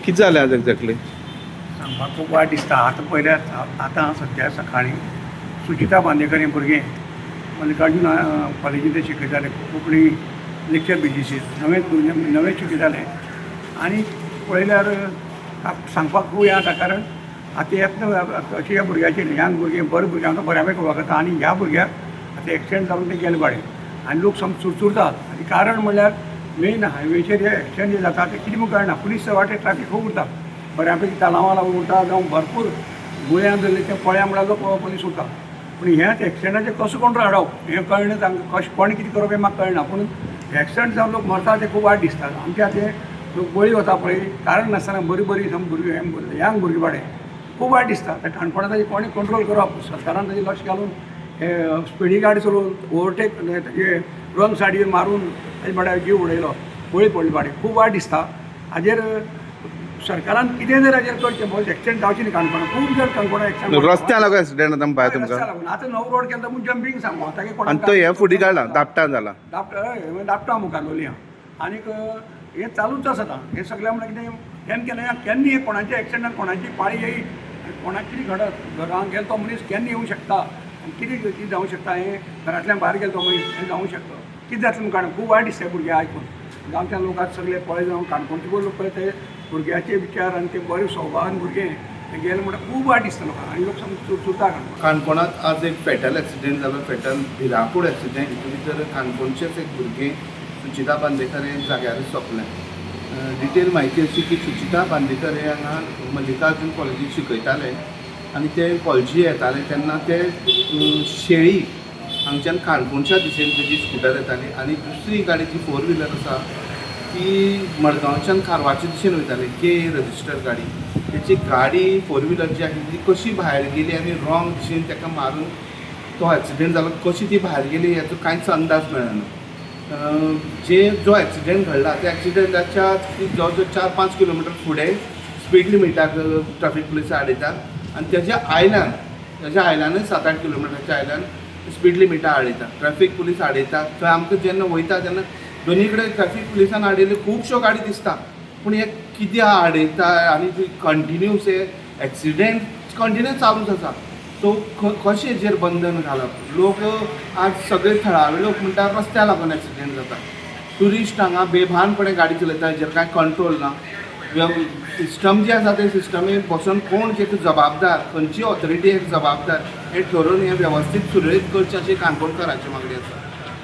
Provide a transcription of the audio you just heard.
कितें जालें आज एक्झॅक्टली? सांगपाक खूब वायट दिसता. आतां पयल्या आतां सद्या सकाळीं सुचिता बांदेकर हें भुरगें मल्लिकार्जून कॉलेजींत तें शिकयतालें कोंकणी लेक्चर बेजीसीर. नवेंच भुरगें, नवेंच शिकयतालें आनी पळयल्यार सांगपाक खूब हें जाता, कारण आतां येत्न अशें ह्या भुरग्याचेर, ल्हान भुरगें, बरें भुरग्यांक आमकां बऱ्या पैकी वळखता आनी ह्या भुरग्याक आतां एक्सिडंट जावन तें गेलें बाडें आनी लोक सामके चुरचुरतात. आनी कारण म्हणल्यार मेन हायवेचेर हे एक्सिडंट जे जाता ते कितें म्हूण कळना. पुलीस वाटेर ट्राफीक खूब उरता, बऱ्या पैकी तालांवा लागून उरता जावं भरपूर गुळ्यां धरले ते पळ्या म्हळ्यार लोक पुलीस उरता. पूण हेंच एक्सिडंटाचें कसो कंट्रोल हाडप हें कळना तांकां. कशें कोणें कितें करप हें म्हाका कळना, पूण एक्सिडंट जावन लोक मरता ते खूब वायट दिसता. आमच्या ते लोक बळी वता पळय कारण नासतना, बरीं बरीं सामकी भुरगीं, यंग भुरगीं बाडे, खूब वायट दिसता. ते काणकोणा ताजें कोणें कंट्रोल करप, सरकारान ताजें लक्ष घालून हे स्पिडी गाडी चलोवन ओवरटेक ताजे रॉंग सायडीर मारून ताजे बाड्यार जीव उडयलो, बळी पडले बाडे, खूब वायट दिसता. हाजेर सरकारान कितें जर हाजेर करचें, बस एक्सिडंट जावचें न्ही काणकोणा. खूब जर काणकोणा एक्सिडंट रस्त्या लागून एक्सिडंट जाता भायर तुमकां? रस्त्या लागून. आतां नवो रोड केला म्हूण जंपींग सांगू आतां. आनी तो हे फुडें काडला, दापटान जाला. दापटा, हय, दापटा मुखार लोलयां. आनीक हें चालूच आसा आतां हें सगळें. म्हणल्यार कितें केन्ना केन्ना केन्ना हें कोणाचें एक्सिडंट, कोणाची पाळी येयत आनी कोणाक कितें घडत, घरान गेलो तो मनीस केन्ना येवंक शकता आनी कितें कितें जावंक शकता हें, घरांतल्यान भायर गेलो तो मनीस हें जावंक शकता. कितें जातलें म्हूण कारण खूब वायट दिसता भुरग्यां आयकून. गांवच्या लोकांक सगळे पळय, जावं काणकोणचे लोक पळय, ते भुरग्याचे विचार आनी ते बरे स्वभावान भुरगे ते गेले म्हणटा खूब वायट दिसता लोकांक आनी लोक सामके चुरचुरता काणकोण. काणकोणांत आज एक फेटल एक्सिडेंट जालो, फेटल भिरांकूळ एक्सिडेंट. हितून भितर काणकोणचेंच एक भुरगें सुचिता बांदेकर हें जाग्यारूच सोंपलें. डिटेल म्हायती अशी की सुचिता बांदेकर हे हांगा मल्लिकार्जून कॉलेजीत शिकयताले आनी ते कॉलेजी येताले तेन्ना ते शेळी हांगच्यान काणकोणच्या दिशेन तेजी स्कुटर येताली आनी दुसरी गाडी जी फोर व्हिलर आसा ती मडगांवच्यान कारवारच्या दिशेन वयताली, के रजिस्टर गाडी. तेची गाडी फोर व्हिलर जी आशिल्ली ती कशी भायर गेली आनी रॉंग दिशेन ताका मारून तो एक्सिडेंट जालो, कशी ती भायर गेली हेचो कांयच अंदाज मेळना. जे जो एक्सिडेंट घडला त्या एक्सिडेंटाच्या जवळ जवळ 4-5 किलोमिटर फुडें स्पीड लिमिटाक ट्राफीक पुलिसां आडयतात आनी तेज्या आयल्यानूय 7-8 किलोमिटराच्या आयल्यान स्पीड लिमिटा आडयता, ट्राफीक पुलीस आडयता. थंय आमकां जेन्ना वयता तेन्ना दोनी कडेन ट्राफीक पुलिसान आडयल्ली खुबश्यो गाडी दिसता. पूण हे कित्याक आडयता आनी कंटिन्यूस हे एक्सिडेंट कंटिन्यूस चालूच आसा, सो कशें हेजेर बंधन घालप? लोक आज सगळे थळावे लोक म्हणटा रस्त्या लागून एक्सिडेंट जाता, ट्युरिस्ट हांगा बेभानपणे गाडी चलयता, हेजेर कांय कंट्रोल ना. सिस्टम जी आसा ते सिस्टमीक बसून कोण जे जबाबदार, खंयची ऑथॉरिटी एक जबाबदार हें ठरोवन हें वेवस्थीत सुरळीत करचें अशी काणकोणकारांची मागणी आसा.